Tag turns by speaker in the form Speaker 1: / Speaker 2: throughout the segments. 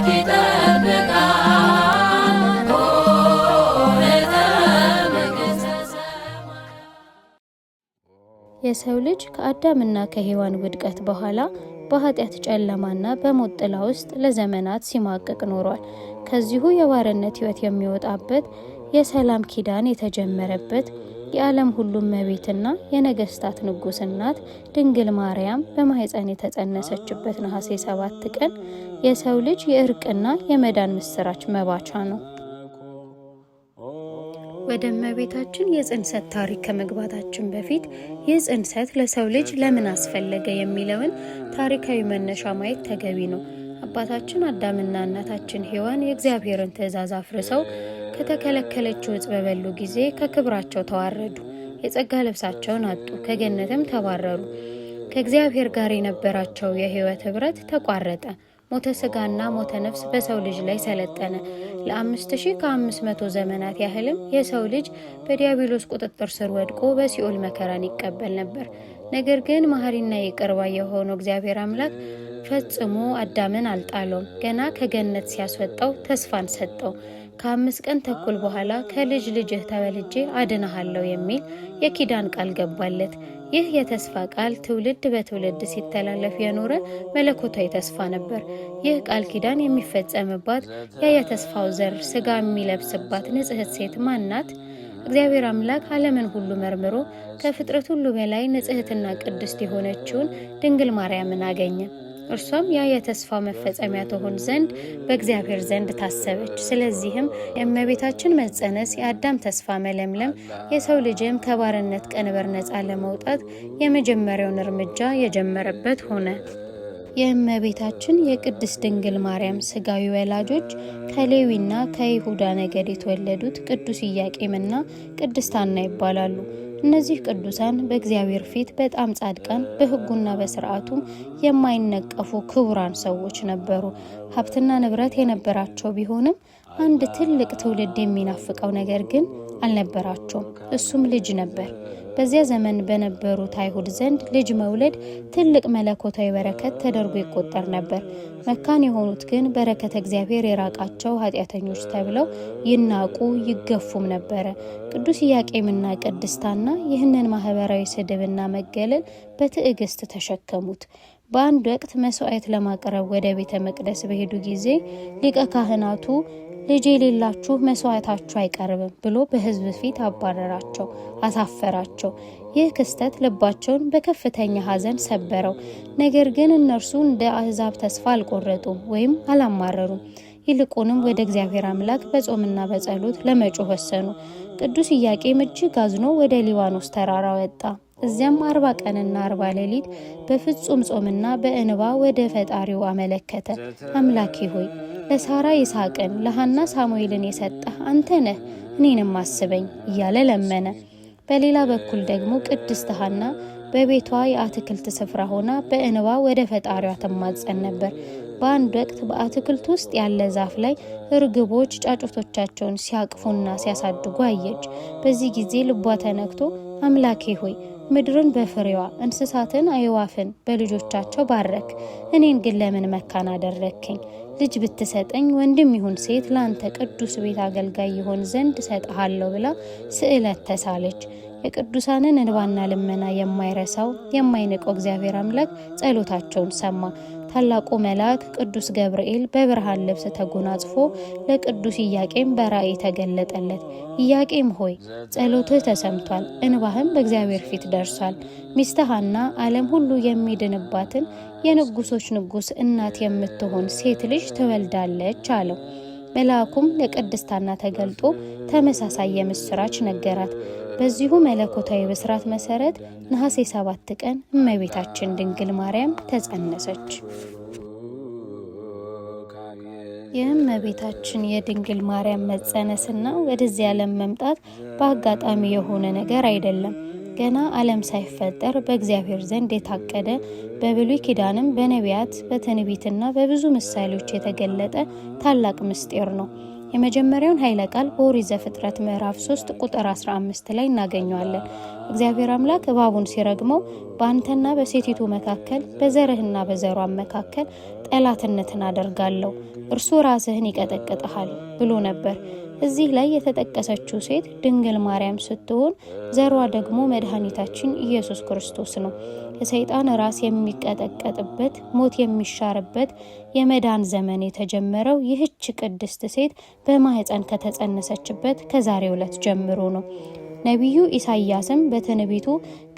Speaker 1: ይጠብቃል። ኦህተ መንግሥተ ሰማያት።
Speaker 2: የሰው ልጅ ከአዳምና ከሔዋን ውድቀት በኋላ በኃጢአት ጨለማና በሞት ጥላ ውስጥ ለዘመናት ሲማቅቅ ኖሯል። ከዚሁ የባርነት ሕይወት የሚወጣበት፣ የሰላም ኪዳን የተጀመረበት፣ የዓለም ሁሉ እመቤትና የነገስታት ንጉሥ እናት ድንግል ማርያም በማኅፀን የተጸነሰችበት ነሐሴ 7 ቀን የሰው ልጅ የእርቅና የመዳን ምስራች መባቻ ነው። ወደ እመቤታችን የጽንሰት ታሪክ ከመግባታችን በፊት ይህ ጽንሰት ለሰው ልጅ ለምን አስፈለገ የሚለውን ታሪካዊ መነሻ ማየት ተገቢ ነው። አባታችን አዳምና እናታችን ሔዋን የእግዚአብሔርን ትእዛዝ አፍርሰው ከተከለከለችው ዕፅ በበሉ ጊዜ ከክብራቸው ተዋረዱ፣ የጸጋ ልብሳቸውን አጡ፣ ከገነትም ተባረሩ። ከእግዚአብሔር ጋር የነበራቸው የሕይወት ኅብረት ተቋረጠ። ሞተ ስጋና ሞተ ነፍስ በሰው ልጅ ላይ ሰለጠነ። ለ5500 ዘመናት ያህልም የሰው ልጅ በዲያብሎስ ቁጥጥር ስር ወድቆ በሲኦል መከራን ይቀበል ነበር። ነገር ግን መሐሪና ይቅር ባይ የሆነው እግዚአብሔር አምላክ ፈጽሞ አዳምን አልጣለውም። ገና ከገነት ሲያስወጣው ተስፋን ሰጠው። ከ5 ቀን ተኩል በኋላ ከልጅ ልጅህ ተወልጄ አድንሃለሁ የሚል የኪዳን ቃል ገባለት። ይህ የተስፋ ቃል ትውልድ በትውልድ ሲተላለፍ የኖረ መለኮታዊ ተስፋ ነበር። ይህ ቃል ኪዳን የሚፈጸምባት፣ ያ የተስፋው ዘር ስጋ የሚለብስባት ንጽሕት ሴት ማን ናት? እግዚአብሔር አምላክ ዓለምን ሁሉ መርምሮ ከፍጥረት ሁሉ በላይ ንጽሕትና ቅድስት የሆነችውን ድንግል ማርያምን አገኘ። እርሷም ያ የተስፋው መፈጸሚያ ትሆን ዘንድ በእግዚአብሔር ዘንድ ታሰበች። ስለዚህም የእመቤታችን መጸነስ፣ የአዳም ተስፋ መለምለም፣ የሰው ልጅም ከባርነት ቀንበር ነፃ ለመውጣት የመጀመሪያውን እርምጃ የጀመረበት ሆነ። የእመቤታችን የቅድስት ድንግል ማርያም ስጋዊ ወላጆች ከሌዊና ከይሁዳ ነገድ የተወለዱት ቅዱስ ኢያቄምና ቅድስት ሐና ይባላሉ። እነዚህ ቅዱሳን በእግዚአብሔር ፊት በጣም ጻድቃን፣ በሕጉና በስርዓቱም የማይነቀፉ ክቡራን ሰዎች ነበሩ። ሀብትና ንብረት የነበራቸው ቢሆንም አንድ ትልቅ ትውልድ የሚናፍቀው ነገር ግን አልነበራቸውም። እሱም ልጅ ነበር። በዚያ ዘመን በነበሩት አይሁድ ዘንድ ልጅ መውለድ ትልቅ መለኮታዊ በረከት ተደርጎ ይቆጠር ነበር። መካን የሆኑት ግን በረከተ እግዚአብሔር የራቃቸው ኃጢአተኞች ተብለው ይናቁ ይገፉም ነበረ። ቅዱስ ኢያቄምና ቅድስት ሐና ይህንን ማህበራዊ ስድብና መገለል በትዕግስት ተሸከሙት። በአንድ ወቅት መስዋዕት ለማቅረብ ወደ ቤተ መቅደስ በሄዱ ጊዜ ሊቀ ካህናቱ ልጅ የሌላችሁ መስዋዕታችሁ አይቀርብም ብሎ በሕዝብ ፊት አባረራቸው፣ አሳፈራቸው። ይህ ክስተት ልባቸውን በከፍተኛ ሐዘን ሰበረው። ነገር ግን እነርሱ እንደ አሕዛብ ተስፋ አልቆረጡም ወይም አላማረሩም። ይልቁንም ወደ እግዚአብሔር አምላክ በጾምና በጸሎት ለመጮህ ወሰኑ። ቅዱስ ኢያቄም እጅግ አዝኖ ወደ ሊባኖስ ተራራ ወጣ። እዚያም 40 ቀንና 40 ሌሊት በፍጹም ጾምና በእንባ ወደ ፈጣሪው አመለከተ። አምላኬ ሆይ፣ ለሳራ ይስሐቅን ለሐና ሳሙኤልን የሰጠህ አንተ ነህ፣ እኔንም አስበኝ እያለ ለመነ። በሌላ በኩል ደግሞ ቅድስት ሐና በቤቷ የአትክልት ስፍራ ሆና በእንባ ወደ ፈጣሪዋ ትማጸን ነበር። በአንድ ወቅት በአትክልት ውስጥ ያለ ዛፍ ላይ እርግቦች ጫጩቶቻቸውን ሲያቅፉና ሲያሳድጉ አየች። በዚህ ጊዜ ልቧ ተነክቶ አምላኬ ሆይ፣ ምድርን በፍሬዋ፣ እንስሳትን አዕዋፍን በልጆቻቸው ባረክ፣ እኔን ግን ለምን መካን አደረግከኝ? ልጅ ብትሰጠኝ ወንድም ይሁን ሴት ለአንተ ቅዱስ ቤት አገልጋይ ይሆን ዘንድ እሰጥሃለሁ ብላ ስዕለት ተሳለች። የቅዱሳንን እንባና ልመና የማይረሳው የማይንቀው እግዚአብሔር አምላክ ጸሎታቸውን ሰማ። ታላቁ መልአክ ቅዱስ ገብርኤል በብርሃን ልብስ ተጎናጽፎ ለቅዱስ ኢያቄም በራእይ ተገለጠለት። ኢያቄም ሆይ፣ ጸሎትህ ተሰምቷል፣ እንባህም በእግዚአብሔር ፊት ደርሷል። ሚስትህ ሐና ዓለም ሁሉ የሚድንባትን የንጉሶች ንጉሥ እናት የምትሆን ሴት ልጅ ትወልዳለች አለው። መልአኩም ለቅድስት ሐና ተገልጦ ተመሳሳይ የምስራች ነገራት። በዚሁ መለኮታዊ ብስራት መሰረት ነሐሴ 7 ቀን እመቤታችን ድንግል ማርያም ተጸነሰች። የእመቤታችን የድንግል ማርያም መጸነስና ወደዚህ ዓለም መምጣት በአጋጣሚ የሆነ ነገር አይደለም። ገና ዓለም ሳይፈጠር በእግዚአብሔር ዘንድ የታቀደ፣ በብሉይ ኪዳንም በነቢያት በትንቢትና በብዙ ምሳሌዎች የተገለጠ ታላቅ ምስጢር ነው። የመጀመሪያውን ኃይለ ቃል በኦሪት ዘፍጥረት ምዕራፍ 3 ቁጥር 15 ላይ እናገኘዋለን። እግዚአብሔር አምላክ እባቡን ሲረግመው በአንተና በሴቲቱ መካከል፣ በዘርህና በዘሯ መካከል ጠላትነትን አደርጋለሁ፣ እርሱ ራስህን ይቀጠቅጥሃል ብሎ ነበር። እዚህ ላይ የተጠቀሰችው ሴት ድንግል ማርያም ስትሆን ዘሯ ደግሞ መድኃኒታችን ኢየሱስ ክርስቶስ ነው። የሰይጣን ራስ የሚቀጠቀጥበት፣ ሞት የሚሻርበት የመዳን ዘመን የተጀመረው ይህች ቅድስት ሴት በማህፀን ከተጸነሰችበት ከዛሬው ዕለት ጀምሮ ነው። ነቢዩ ኢሳይያስም በትንቢቱ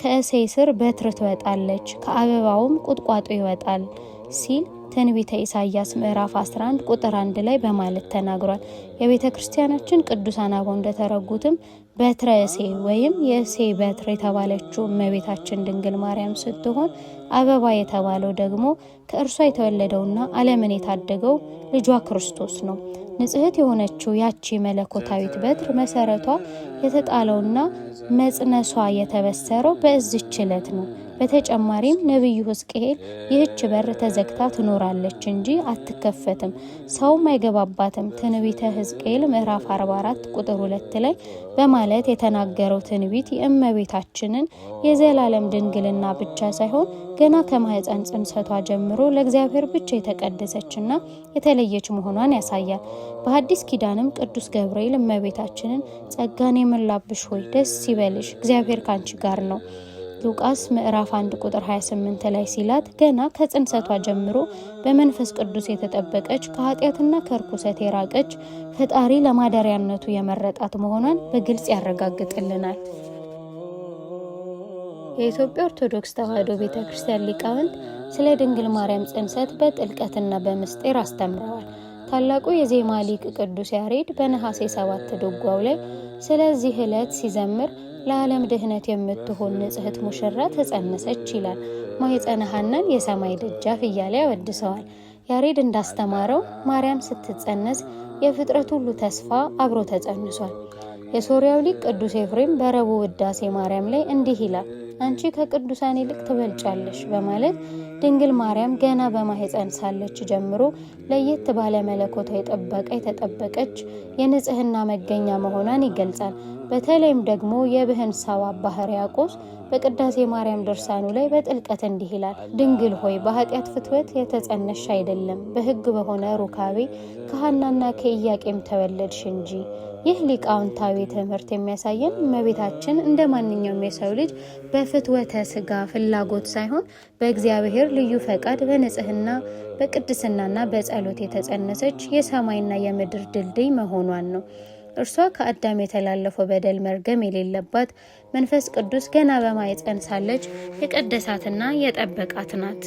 Speaker 2: ከእሴይ ስር በትር ትወጣለች፣ ከአበባውም ቁጥቋጦ ይወጣል ሲል ትንቢተ ኢሳይያስ ምዕራፍ 11 ቁጥር 1 ላይ በማለት ተናግሯል። የቤተ ክርስቲያናችን ቅዱሳን አበው እንደተረጉትም በትረ እሴይ ወይም የእሴይ በትር የተባለችው እመቤታችን ድንግል ማርያም ስትሆን አበባ የተባለው ደግሞ ከእርሷ የተወለደውና ዓለምን የታደገው ልጇ ክርስቶስ ነው። ንጽሕት የሆነችው ያቺ መለኮታዊት በትር መሰረቷ የተጣለውና መጽነሷ የተበሰረው በዚች ዕለት ነው። በተጨማሪም ነቢዩ ሕዝቅኤል ይህች በር ተዘግታ ትኖራለች እንጂ አትከፈትም፣ ሰውም አይገባባትም ትንቢተ ሕዝቅኤል ምዕራፍ 44 ቁጥር 2 ላይ በማለት የተናገረው ትንቢት የእመቤታችንን የዘላለም ድንግልና ብቻ ሳይሆን ገና ከማህፀን ጽንሰቷ ጀምሮ ለእግዚአብሔር ብቻ የተቀደሰችና የተለየች መሆኗን ያሳያል። በሐዲስ ኪዳንም ቅዱስ ገብርኤል እመቤታችንን ጸጋን የሞላብሽ ሆይ ደስ ይበልሽ፣ እግዚአብሔር ካንቺ ጋር ነው ሉቃስ ምዕራፍ 1 ቁጥር 28 ላይ ሲላት ገና ከጽንሰቷ ጀምሮ በመንፈስ ቅዱስ የተጠበቀች ከኃጢአትና ከርኩሰት የራቀች ፈጣሪ ለማደሪያነቱ የመረጣት መሆኗን በግልጽ ያረጋግጥልናል። የኢትዮጵያ ኦርቶዶክስ ተዋሕዶ ቤተ ክርስቲያን ሊቃውንት ስለ ድንግል ማርያም ጽንሰት በጥልቀትና በምስጢር አስተምረዋል። ታላቁ የዜማ ሊቅ ቅዱስ ያሬድ በነሐሴ 7 ድጓው ላይ ስለዚህ ዕለት ሲዘምር ለዓለም ድህነት የምትሆን ንጽሕት ሙሽራ ተጸነሰች ይላል። ማኅፀነ ሐናን የሰማይ ደጃፍ እያለ ያወድሰዋል። ያሬድ እንዳስተማረው ማርያም ስትጸነስ የፍጥረት ሁሉ ተስፋ አብሮ ተጸንሷል። የሶርያው ሊቅ ቅዱስ ኤፍሬም በረቡዕ ውዳሴ ማርያም ላይ እንዲህ ይላል፣ አንቺ ከቅዱሳን ይልቅ ትበልጫለሽ በማለት ድንግል ማርያም ገና በማህፀን ሳለች ጀምሮ ለየት ባለ መለኮታዊ ጥበቃ የተጠበቀች የንጽህና መገኛ መሆኗን ይገልጻል። በተለይም ደግሞ የብህንሳው አባ ሕርያቆስ በቅዳሴ ማርያም ድርሳኑ ላይ በጥልቀት እንዲህ ይላል። ድንግል ሆይ በኃጢአት ፍትወት የተጸነሽ አይደለም፣ በሕግ በሆነ ሩካቤ ከሐናና ከኢያቄም ተወለድሽ እንጂ። ይህ ሊቃውንታዊ ትምህርት የሚያሳየን እመቤታችን እንደ ማንኛውም የሰው ልጅ በፍትወተ ስጋ ፍላጎት ሳይሆን በእግዚአብሔር ልዩ ፈቃድ በንጽህና በቅድስናና በጸሎት የተጸነሰች የሰማይና የምድር ድልድይ መሆኗን ነው። እርሷ ከአዳም የተላለፈው በደል መርገም የሌለባት መንፈስ ቅዱስ ገና በማኅፀን ሳለች የቀደሳትና የጠበቃት ናት።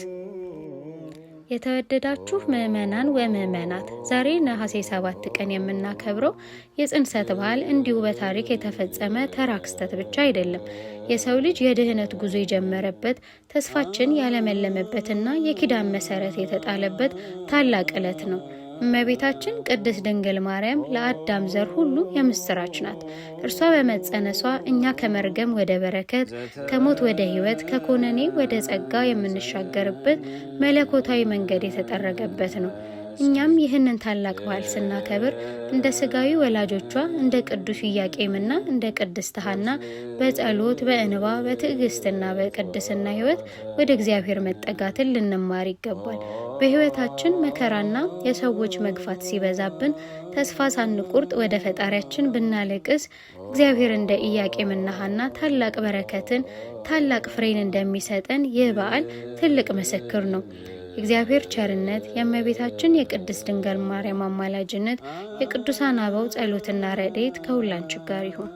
Speaker 2: የተወደዳችሁ ምእመናን ወምእመናት ዛሬ ነሐሴ 7 ቀን የምናከብረው የጽንሰት በዓል እንዲሁ በታሪክ የተፈጸመ ተራ ክስተት ብቻ አይደለም። የሰው ልጅ የድህነት ጉዞ የጀመረበት፣ ተስፋችን ያለመለመበትና የኪዳን መሰረት የተጣለበት ታላቅ ዕለት ነው። እመቤታችን ቅድስት ድንግል ማርያም ለአዳም ዘር ሁሉ የምስራች ናት። እርሷ በመጸነሷ እኛ ከመርገም ወደ በረከት፣ ከሞት ወደ ሕይወት፣ ከኮነኔ ወደ ጸጋ የምንሻገርበት መለኮታዊ መንገድ የተጠረገበት ነው። እኛም ይህንን ታላቅ በዓል ስናከብር እንደ ስጋዊ ወላጆቿ እንደ ቅዱስ ኢያቄምና እንደ ቅድስት ሐና በጸሎት፣ በእንባ፣ በትዕግስትና በቅድስና ሕይወት ወደ እግዚአብሔር መጠጋትን ልንማር ይገባል። በሕይወታችን መከራና የሰዎች መግፋት ሲበዛብን ተስፋ ሳንቆርጥ ወደ ፈጣሪያችን ብናለቅስ እግዚአብሔር እንደ ኢያቄምና ሐና ታላቅ በረከትን ታላቅ ፍሬን እንደሚሰጠን ይህ በዓል ትልቅ ምስክር ነው። የእግዚአብሔር ቸርነት፣ የእመቤታችን የቅድስት ድንግል ማርያም አማላጅነት፣ የቅዱሳን አበው ጸሎትና ረድኤት ከሁላችን ጋር ይሁን።